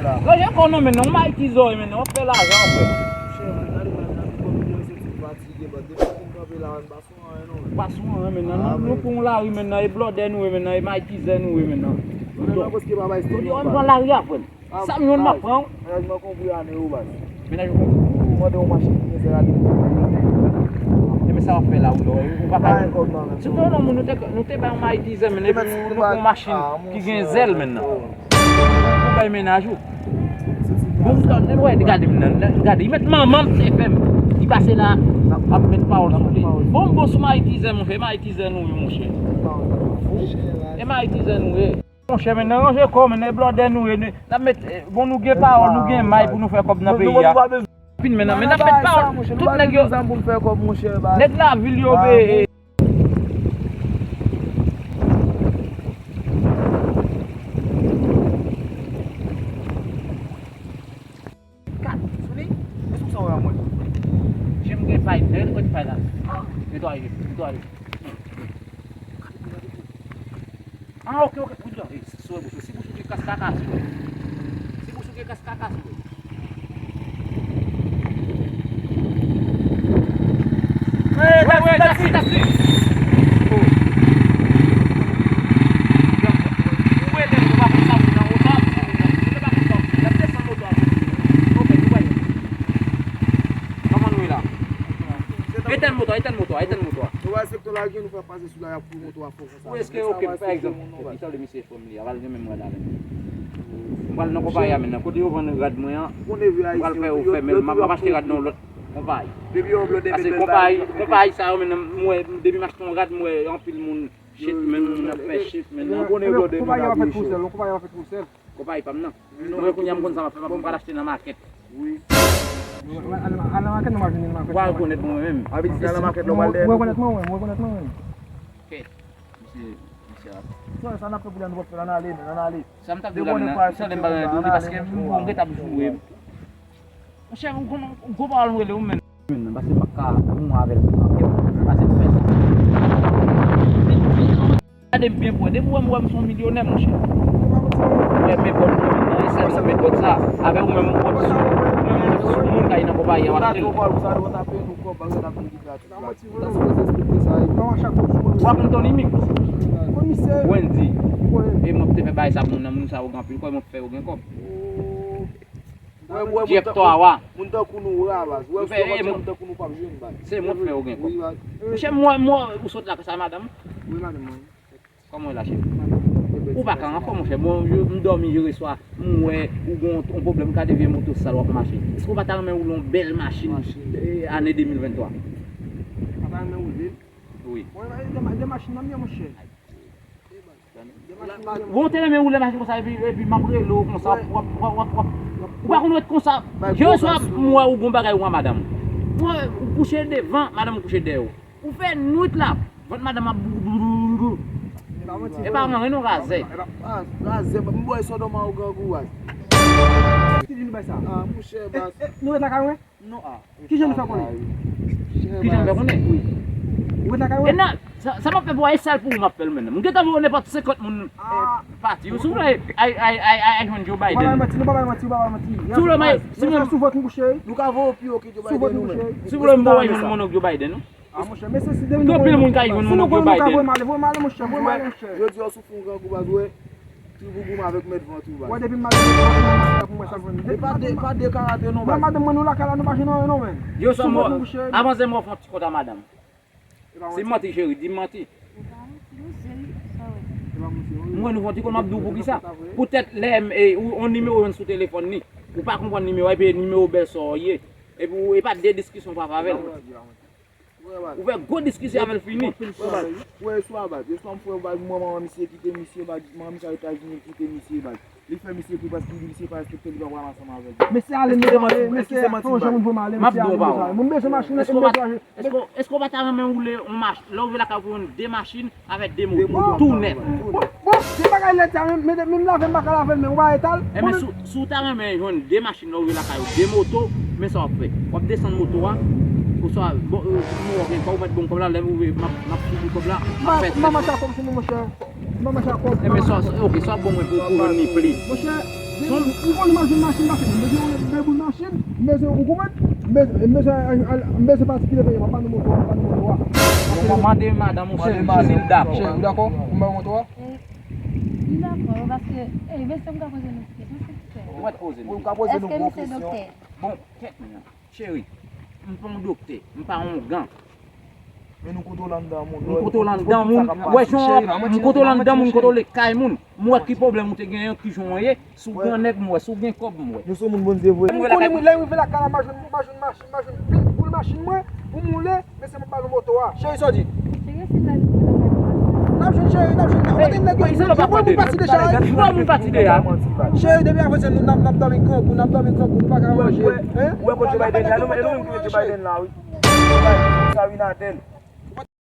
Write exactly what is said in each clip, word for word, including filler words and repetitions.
Ranje kò w non, men non, m ayitize w, men non, w ap fè lajan, frè. Monchè, men gade, men gade, kòm nou se ti fatige, men depi nou kanpe la, men pa sou anyen non, men. Pa sou anyen, men non, nou, nou pran yon lari, men non, e blòdè nou ye, men non, e m ayitize nou ye, men non. Blòdè nou preske pa bay stòp non, baz. Ann pran lari a, frè m. Sa m jwenn m ap pran. Mennaj mwen konpri ane yo, baz. Mennaj ou konpri. Ou mande yon machin ki gen zèl ane. E men sa w ap fè la, ou lò, ou pa ka. Sitou non, moun, nou te, nou te bay yon ayitize, men epi nou pran yon machin ki gen zèl, men non. Ou bay mennaj ou. Bon, gade, gade, gade, li met manman m te fè m. Li pase la, ap met pawòl sou li. Bon, bon, sou m ayitize, monchè, m ayitize nou ye, monchè. E m ayitize nou ye. Monchè, men nan ranje kò, men nan blòdè nou ye, n ap met, bon, nou gen pawòl, nou gen may pou nou fè kòb nan peyi a. Fin, men nan, men n ap met pawòl, tout nèg yo, nèg lavil yo, be, Kat, Sony, men sou sa w wè mwen. Jem gen pay, men yon pay la. Netwaye, netwaye. Ah, ok, ok, pran tan. E, si, si, si bouch ou te kas kaka, si. Si bouch ou te kas kaka, si. Taxi, taxi, taxi. Kòman nou ye la? Etèn moto a, etèn moto a, etèn moto a. Nou wè sektè la gen nou fè pase sou la, y ap fouye moto a fò konsa. Ou eske, ok, pa egzanp, epi sa le misye fè m li a, pral gen menm rad avè m. M pral nan konpayi a menm nan. Kote yo vann rad mwen an, m pral fè yo fè, men m ap, m ap achte rad nan yon lòt konpayi. Paske konpayi, konpayi sa yo menm nan, m wè, depi m achte yon rad, m wè anpil moun shit, menm moun ap fè shit, menm nan. Konpayi a fèt pou sèl, konpayi a fèt pou sèl. Konpayi pa m nan. Mwen kounye a m konn sa m ap fè, m pral achte nan makèt. Wi. Al nan makèt, nou va jwenn nan makèt. Ou va rekonèt mwen menm. Avè di al nan makèt la, ou pral dèyè nou. Ou rekonèt mwen, wi, ou rekonèt mwen, wi. Ok. Misye, misye ap. Sa, sa n ap fè pou la, nou pap fè, ann ale, men, ann ale. Sa m t ap di w la, men, sa lè m pa gen doule, paske m, m gentan ap joure. Monchè, ou konn, ou gwo pawòl m rele ou, men. Men, paske m pa ka mouri avè l nan kè m. Paske m fè sa. Gade m byen pou wè. Depi w wè m, w wè m se yon milyonè, monchè. W wè men bòt mwen nan, e sèl mwen met bòt sa. Avè ou menm, ou wè m sou, ou menm ou wè m sou moun k al nan konpayi an, w ap tande. W ap konn Tony Mix. Wendy. E mwen te fè bagay sa pou moun nan, moun sa yo gen anpil kòb, mwen fè yo gen kòb. Direktè a wa. Moun tankou nou ra, baz. Ou wè, si yo pa moun tankou nou p ap jwenn, baz. Se mwen k fè yo gen kòb. Monchè, mwen, mwen, ou sot la, sa madanm? Wi, madanm mwen. Kòman w ye la, cheri? Ou pa ka anfòm, monchè. Bon, m dòmi yè swa, m wè ou gen yon pwoblèm, gade vye moto sal w ap mache. Èske w pa ta renmen woule yon bèl machin, eh, ane de mil venntwa? Ou pa ta renmen woule? Wi. Bon, e de machin nan m ye, monchè. Bon, ou te renmen woule machin konsa, epi, epi m ap rele w konsa, w ap, w ap, w ap, w ap. Ou pa konn ret konsa. Yè swa, m wè ou gon bagay ou a madanm. Mwen, ou kouche devan, madanm ou kouche dèyè w. Ou fè nwit la, vant madanm ap bou, bou, bou, bou, bou. E pa manti. E pa manti, non, razè. E pa, ah, razè, m bwè sòdòm a ou grangou, baz. Ki di nou bay sa? Ah, monchè, baz. E, e, nou ret lakay mwen? Non, ah. Kijan nou fè konnen? Kijan nou fè konnen? Wi. Ou ret lakay mwen? E nan, sa, sa m ap fè pou w, e sèl pou ou m ap fè l menm. M gentan voye nenpòt senkant moun, eh, pati. Ou si w vle, ay, ay, ay, ay, ay, jwenn Joe Biden. Ou pa bay manti, nou pa bay manti, ou pa bay manti. Si w vle, si w vle, sou vant nou kouche. Nou ka voye w pi wo ke Joe Biden nou menm. Si w vle, m voye w jwenn mononk Joe Biden, non? Ah, monchè, mesye, si depi nou konn anpil moun ka jwenn mononk Joe Biden. Voye m ale, voye m ale, monchè, voye m ale, monchè. Jodi a, w sou fon grangou, baz, wè. Tribouboum avèk mèt van tou, baz. Wè, depi m al nan madanm mwen pou mwen sa fè. E pa de, pa de karate non, baz. Mwen, madanm mwen, nou lakay la, nou pa jwenn anyen non, men. Yo, sou mwen, avanse mwen fè yon ti kont a madanm. Si m manti, cheri, di m manti. M wè nou fè yon ti kont, m ap di w poukisa. Poutèt lè m, e, ou, yon nimewo jwenn sou telefòn li. Ou pa konprann nimewo a, epi nimewo bèlsè w ye. Epi ou, e pa de diskisyon w pa fè avè l. Ou fè gwo diskisyon avè l fini. Wè, swa baz. Yè swa m fè baz, manman misye kite misye baz, manman misye al Etazini kite misye baz. Li fè misye pri paske li, misye pa respekte l, li pa pral ansanm avè l. Mesye ale, mesye ale, mesye ale, yon jan moun pou m ale, mesye ale, mesye ale. M bezwen machin nan, m bezwen. Èske w pa ta renmen woule yon machin, lè w rive lakay ou pou jwenn de machin avèk de moto tou nèf? Bon, bon, se bagay lèd sa, men, men, men m lave m pa ka lave l, men ou pa etal. Enben, si w ta renmen jwenn de machin lè w rive lakay ou, de moto, men sa w ap fè. W ap desann moto a, oswa, bon, euh, si w gen kòb, ou mèt ban m kòb la, lè m rive, m ap, m ap sou kòb la, m ap fè. M pa mache ak kòb sou mwen, monchè. M pa mache ak kòb. Enben, sa, ok, sa w ap ban mwen pou, pou jwenn li plis. Monchè, Ou konn imajine machin pase, m bezwen yon de boul machin, m bezwen, ou konprann? M bezwen, m bezwen, m bezwen pati ki leve, m ap ba nou moto a, m ap ba nou moto a. Bon, mande madanm ou si li dakò. Cheri, ou dakò pou m ba w moto a? M dakò, paske, ey, mesye, m ka poze nou ti kesyon, silvouplè. Ou mèt poze nou kesyon. Èske misye doktè? Bon, kèt mwen. Cheri, m pa yon doktè, m pa yon ougan. Men nou kontwole anndan moun. M kontwole anndan moun. Wè jan m kontwole anndan moun, kontwole kay moun. M wè ki pwoblèm ou te genyen, ki jan w ye. Si w gen nèg, m wè. Si w gen kòb, m wè. Nou se moun Bondye voye. M konnen mwen, lè m rive lakay la, m a jwenn, m a jwenn machin, m a jwenn pil boul machin mwen pou m woule. Mesye, m ap ba nou moto a. Cheri, sa w di? Cheri, si m la vin pou nan kay la. N ap jwenn, cheri, n ap jwenn. Kote nèg yo? Yo pran moun pati deja. Yo pran moun pati deja. Cheri, depi avanse nou n ap, n ap dòmi grangou, n ap dòmi grangou, nou pa ka manje. Hein? Ou wè kot Joe Biden la, nou menm ki met Joe Biden la, wi. Sa vin atè l.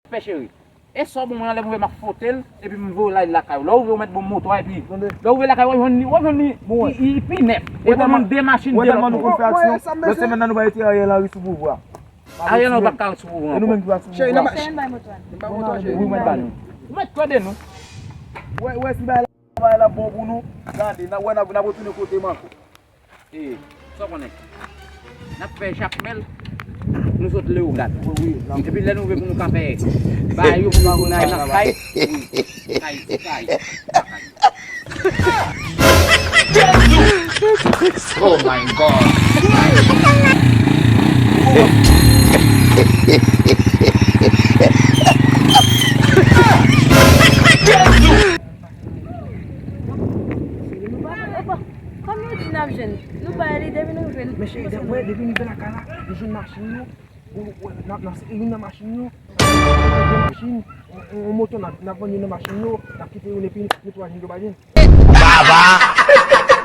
Fè cheri. E sa w ban mwen anlè m ouvè m ap fwote l, epi m voye l al lakay ou. Lè w ouvè ou mèt ban m moto a, epi lè w ouvè lakay ou, w ap jwenn li, w ap jwenn li, li, li pi nèf. E ban mwen de machin, de lòt moun. Lòt semèn nan nou bay ti Ariel Henry sou pouvwa. Ariel Henry p ap ka sou pouvwa ankò. E nou menm ki pa sou pouvwa. Cheri, n ap bay moto a. Wi, mwen ba nou. Ou mèt tande nou. Wè, wè si bay la, bay la bon pou nou. Gade, n ap wè, n ap, n ap retounen kote m ankò. E, sa w konnen? N ap fè jakmèl, nou sot Leyogàn. Epi lè nou vle pou nou ka fè bagay yo, pou nou tounen al nan kay, kay, kay. Oh my God. Kòm yo di n ap jwenn, nou bay li depi nou jwenn. Men cheri, depi nou rive lakay la, nou jwenn machin yo. Ou wè, n ap, n ap sere youn nan machin yo. Machin, yon, yon moto, n ap, n ap vann youn nan machin yo, n ap kite youn epi nou twa jwenn Joe Biden. Baba!